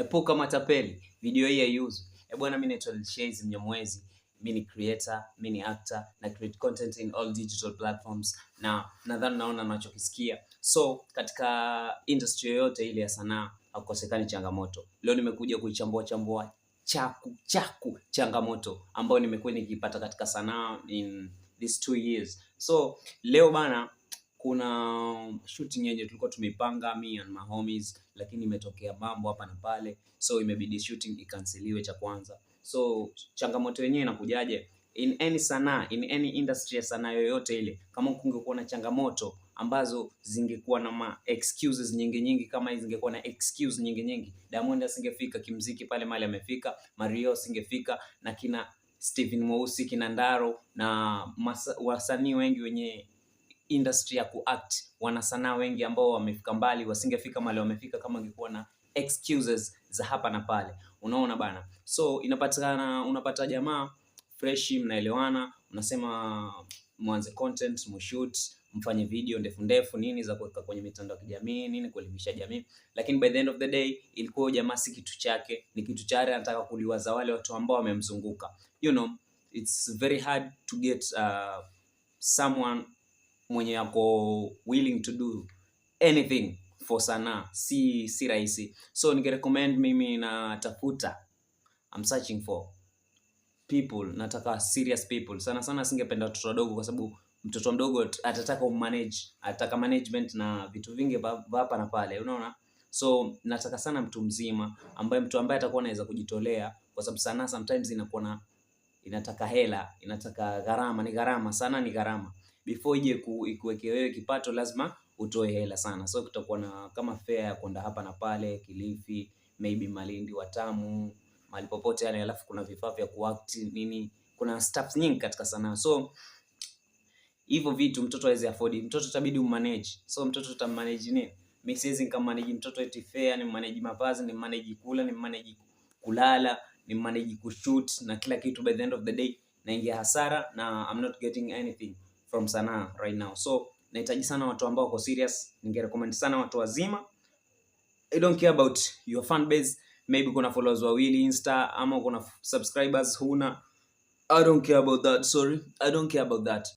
Epuka matapeli, video hii haiuzwi. Eh bwana, mimi naitwa Lil Shayz Mnyamwezi. Mimi ni creator, mimi ni actor na create content in all digital platforms, na nadhani naona nachokisikia. So katika industry yoyote ile ya sanaa hakukosekani changamoto. Leo nimekuja kuichambua chambua chaku chaku changamoto ambayo nimekuwa nikiipata katika sanaa in these 2 years. So leo bana, kuna shooting yenye tulikuwa tumeipanga, me and my homies, lakini imetokea mambo hapa na pale, so imebidi shooting ikanseliwe, cha kwanza. So changamoto yenyewe inakujaje? In any sanaa, in any industry ya sanaa yoyote ile, kama kungekuwa na changamoto ambazo zingekuwa na ma excuses nyingi nyingi, kama hizi zingekuwa na excuse nyingi nyingi, Diamond asingefika kimziki pale mahali amefika, Mario asingefika, na kina Steven Mweusi, kina Ndaro na wasanii wengi wenye industry ya kuact, wanasanaa wengi ambao wamefika mbali wasingefika mahali wamefika kama ingekuwa na excuses za hapa na pale. Unaona bana, so inapatikana, unapata jamaa fresh, mnaelewana, unasema mwanze content, mshoot, mfanye video ndefu ndefu nini za kuweka kwenye mitandao ya kijamii nini, kuelimisha jamii, lakini by the end of the day ilikuwa jamaa si kitu chake, ni kitu cha anataka kuliwaza wale watu ambao wamemzunguka. It's very hard to get someone mwenye ako willing to do anything for sanaa, si rahisi. So ningerecommend, mimi natafuta, I'm searching for people, nataka serious people sana sana. Singependa watoto wadogo kwa sababu mtoto mdogo atataka umanage, atataka management na vitu vingi vya hapa na pale, unaona. So nataka sana mtu mzima ambaye, mtu ambaye atakuwa anaweza kujitolea, kwa sababu sanaa sometimes inakuwa na inataka hela, inataka gharama, ni gharama sana, ni gharama. Before ije ikuweke wewe kipato, lazima utoe hela sana. So kutakuwa na kama fare ya kwenda hapa na pale, Kilifi, maybe Malindi, Watamu, mahali popote yale, alafu kuna vifaa vya kuact nini, kuna stuff nyingi katika sanaa. So hivyo vitu mtoto hawezi afford, mtoto itabidi ummanage. So mtoto utammanage nini? Mimi siwezi nikammanage mtoto eti fare, ni manage mavazi, ni manage kula, ni manage kulala, ni manage kushoot na kila kitu. By the end of the day naingia hasara na I'm not getting anything from sanaa right now. So nahitaji sana watu ambao wako serious. Ningerecommend sana watu wazima. I don't care about your fan base. Maybe kuna followers wawili Insta ama kuna subscribers huna. I don't care about that. Sorry, I don't care about that.